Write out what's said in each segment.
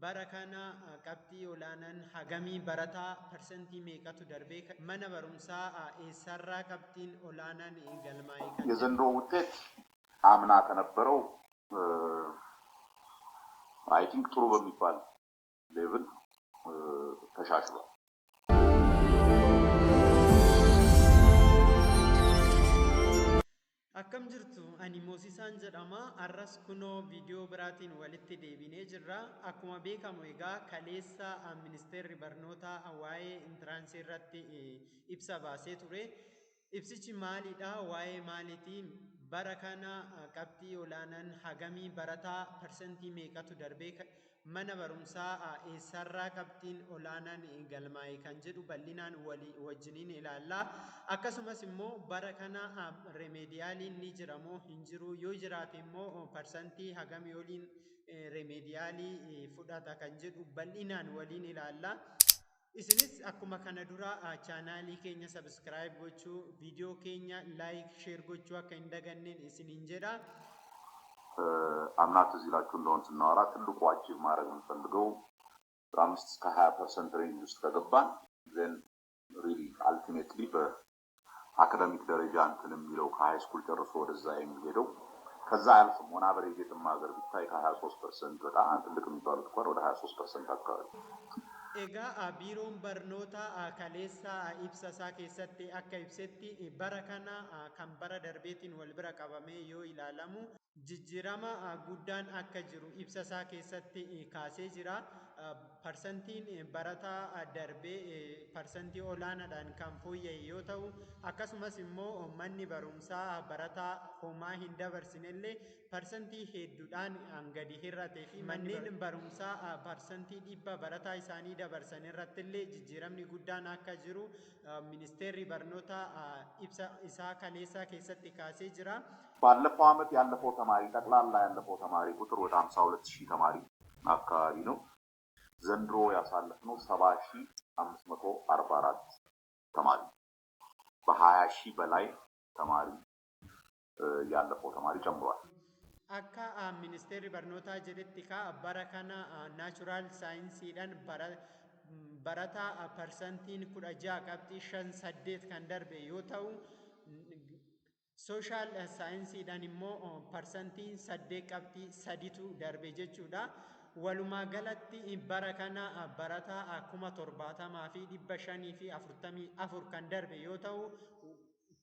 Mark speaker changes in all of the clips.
Speaker 1: Bara kana qabxii olaanaan hagamii barataa parsantii meeqatu darbee mana barumsaa eessarraa qabxiin olaanaan galmaa'e kan jedhu.
Speaker 2: የዘንድሮ ውጤት አምና ከነበረው አይ ቲንክ ጥሩ በሚባል ሌቭል ተሻሽሏል።
Speaker 1: Akkam jirtu, ani Moosisaan jedhama. Har'as kunoo viidiyoo biraatiin walitti deebinee jirra. Akkuma beekamu egaa kaleessa ministeerri barnootaa waa'ee entrance irratti ibsa baasee ture. Ibsichi maalidha? Waa'ee maaliiti? Bara kana qabxii olaanaan hagamii barataa parsantii meeqatu darbee mana barumsaa eessarraa qabxiin olaanaan galmaa'e kan jedhu bal'inaan walii wajjiniin ilaalla. Akkasumas immoo bara kana remedialiin ni jira moo hin jiru? Yoo jiraate immoo parsantii hagamii oliin remedial fudhata kan jedhu bal'inaan waliin ilaalla. Isinis akkuma kana dura chaanaalii keenya subscribe gochuu, viidiyoo keenya like, share gochuu akka hin daganneen isiniin jedha.
Speaker 2: አምና ትዝ ይላችሁ እንደሆን ስናወራ ትልቁ achieve ማድረግ የምንፈልገው 15 እስከ 20% range ውስጥ ከገባን then really ultimately በ academic ደረጃ እንትን የሚለው ከ high school ጨርሶ ወደዛ የሚሄደው ከዛ አያልፍም። on average የትም ሀገር ቢታይ ከ23% በጣም ትልቅ የሚባሉት እንኳን ወደ 23% አካባቢ።
Speaker 1: Egaa biiroon barnootaa kaleessa ibsa isaa keessatti akka ibsetti, bara kana kan bara darbeetiin wal bira qabamee yoo ilaalamu jijjiirama guddaan akka jiru ibsa isaa keessatti kaasee jira. Parsantiin barataa darbee parsantii olaanaadhaan kan fooyya'e yoo ta'u, akkasumas immoo manni barumsaa barataa homaa hin dabarsinellee parsantii hedduudhaan gadi hir'atee fi manneen barumsaa 100% barataa isaanii dabarsan irratti illee jijjiiramni guddaan akka jiru ministeerri barnootaa ibsa isaa kaleessaa keessatti kaasee jira.
Speaker 2: ባለፈው ዓመት ያለፈው ተማሪ ጠቅላላ ያለፈው ተማሪ ቁጥር ወደ 52,000 ተማሪ አካባቢ ነው። ዘንድሮ ያሳለፍነው 70,544 ተማሪ፣ በ20,000 በላይ ተማሪ ያለፈው ተማሪ ጨምሯል።
Speaker 1: Akka ministeerri barnootaa jedhetti ka bara kana natural saayinsiidhaan barataa parsantiin 16.58 kan darbe yoo ta'u, social saayinsiidhaan immoo parsantiin 8.3tu darbe jechuudha. Walumaa galatti bara kana barataa 70,544 kan darbe yoo ta'u,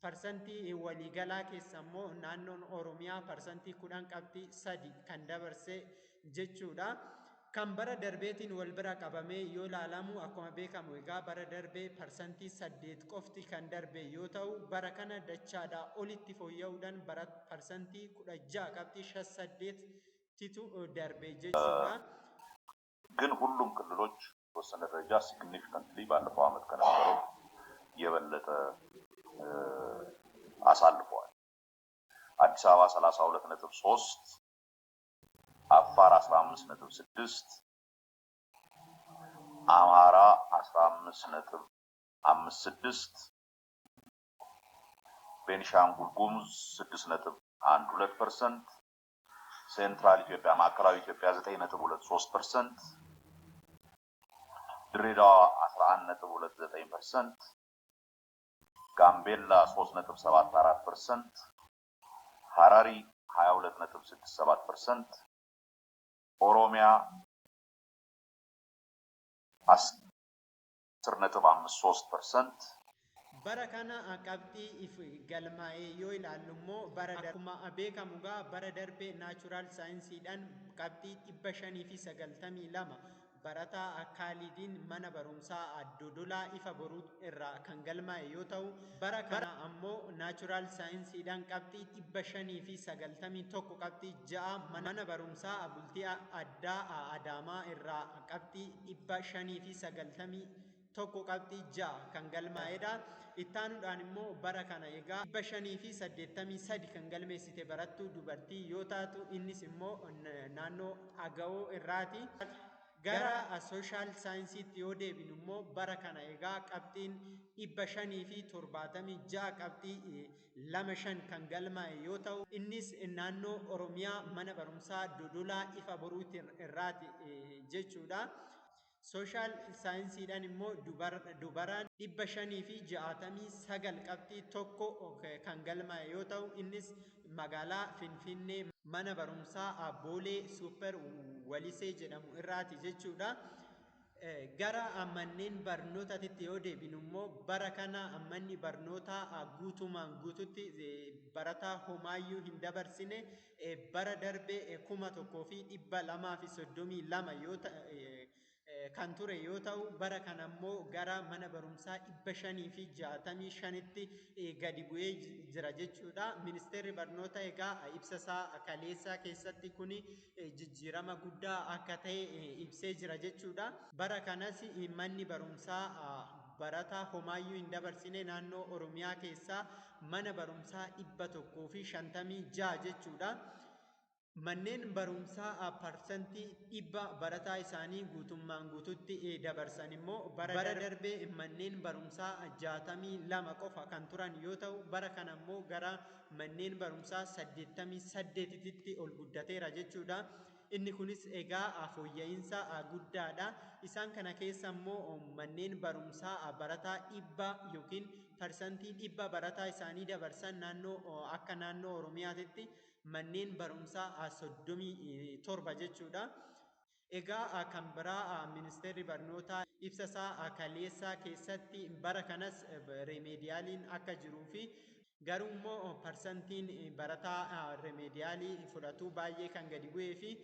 Speaker 1: parsantii waliigalaa keessa immoo naannoon Oromiyaa parsantii 10.3 kan dabarse jechuudha. Kan bara darbeetiin wal bira qabamee yoo ilaalamu, akkuma beekamu egaa bara darbee parsantii 8 qofti kan darbe yoo ta'u, bara kana dachaadhaa olitti fooyya'uudhaan bara parsantii 16.58titu darbe jechuudha.
Speaker 2: ግን ሁሉም ክልሎች የተወሰነ ደረጃ significantly ባለፈው ዓመት ከነበረው የበለጠ አሳልፈዋል። አዲስ አበባ 32.3፣ አፋር 15.6፣ አማራ 15.56፣ ቤኒሻንጉል ጉሙዝ 6.12%፣ central ኢትዮጵያ ማዕከላዊ ኢትዮጵያ 9.23%፣ ድሬዳዋ 11.29%፣ ጋምቤላ 3.74%፣ ሀረሪ 22.67%፣ ኦሮሚያ 10.53%።
Speaker 1: Bara kana qabxii if galmaa'ee yoo ilaallu immoo, bara akkuma beekamu gaa bara darbe natural saayinsiidhaan qabxii 592 barataa Kaalidiin mana barumsaa Dodolaa Ifa Boruu irraa kan galmaa'e yoo ta'u, bara kana ammoo natural saayinsiidhaan qabxii 591.6 mana barumsaa bultii addaa Adaamaa irraa qabxii 591.6 kan galmaa'edha. Ittaanuudhaan immoo bara kana egaa 583 kan galmeessite barattuu dubartii yoo taatu, innis immoo naannoo Agawoo irraati. Gara social saayinsiitti yoo deebinu immoo, bara kana egaa qabxiin 576.25 kan galmaa'e yoo ta'u, innis naannoo Oromiyaa mana barumsaa Dodolaa Ifa Boruuti irraati jechuudha. Social saayinsiidhaan immoo dubaraan 569.1 kan galmaa'e yoo ta'u, innis magaalaa Finfinnee mana barumsaa Boolee Super Walisee jedhamu irraati jechuudha. Gara manneen barnootaatti yoo deebinu immoo, bara kana manni barnootaa guutumaan guututti barataa homaayyuu hin dabarsine. Bara darbe 1232 yoo kan ture yoo ta'u, bara kana immoo gara mana barumsaa 565tti gadi bu'ee jira jechuudha. Ministeerri barnoota egaa ibsa isaa kaleessaa keessatti kuni jijjiirama guddaa akka ta'e ibsee jira jechuudha. Bara kanas manni barumsaa barataa homaayyuu hin dabarsine naannoo Oromiyaa keessaa mana barumsaa 156 jechuudha. Manneen barumsaa 100% barataa isaanii guutummaan guututti dabarsan immoo bara darbee manneen barumsaa 62 qofa kan turan yoo ta'u, bara kana immoo gara manneen barumsaa 88tti ol guddateera jechuudha. Inni kunis egaa fooyya'insa guddaadha. Isaan kana keessa immoo manneen barumsaa barataa 100 yookiin 100% barataa isaanii dabarsan naannoo akka naannoo Oromiyaatitti manneen barumsaa 37 jechuudha. Egaa kan biraa, ministeerri barnootaa ibsa isaa kaleessaa keessatti bara kanas remedialiin akka jiruu fi garuu immoo parsantiin barataa remedialii fudhatu baay'ee kan gadi bu'ee fi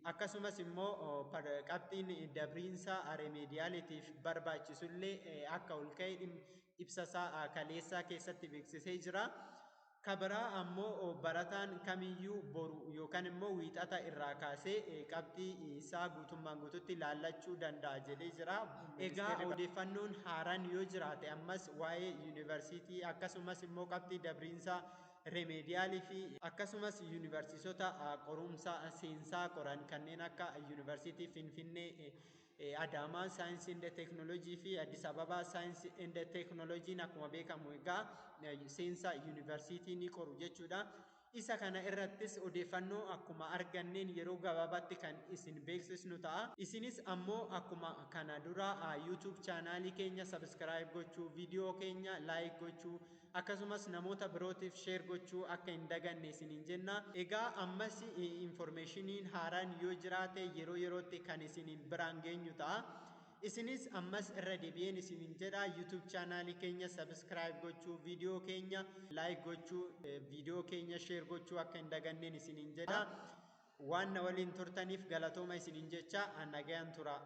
Speaker 1: akkasumas immoo qabxiin dabriinsa remedialiitiif barbaachisullee akka ol ka'e ibsa isaa kaleessaa keessatti beeksisee jira. Kabiraa ammoo barataan kamiyyuu boru yookaan immoo wiixata irraa kaasee qabxii isaa guutummaan guututti laallachuu danda'a jedhee jira. Egaa odeeffannoon haaraan yoo jiraate ammas waa'ee yuunivarsiitii, akkasumas immoo qabxii dabriinsaa remedialii fi akkasumas yuunivarsiisota qorumsa seensaa qoran kanneen akka Yuunivarsiitii Finfinnee, Adaamaa Saayinsii and Teeknooloojii fi Addis Ababaa Saayinsii and Teeknooloojiin akkuma beekamu egaa seensa yuunivarsiitii ni qoru jechuudha. Isa kana irrattis odeeffannoo akkuma arganneen yeroo gabaabaatti kan isin beeksisnu ta'a. Isinis ammoo akkuma kana dura YouTube channelii keenya subscribe gochuu, viidiyoo keenya like gochuu, akkasumas namoota birootiif share gochuu akka hin daganne isiniin jenna. Egaa ammas informationiin haaraan yoo jiraate yeroo yerootti kan isiniin biraan geenyu ta'a. Isinis ammas irra deebi'een isiniin jedha, YouTube channelii keenya subscribe gochuu, viidiyoo keenya like gochuu, viidiyoo keenya share gochuu akka hin daganneen isiniin jedha. Waan na waliin turtaniif galatooma isiniin jecha, nagayaan tura.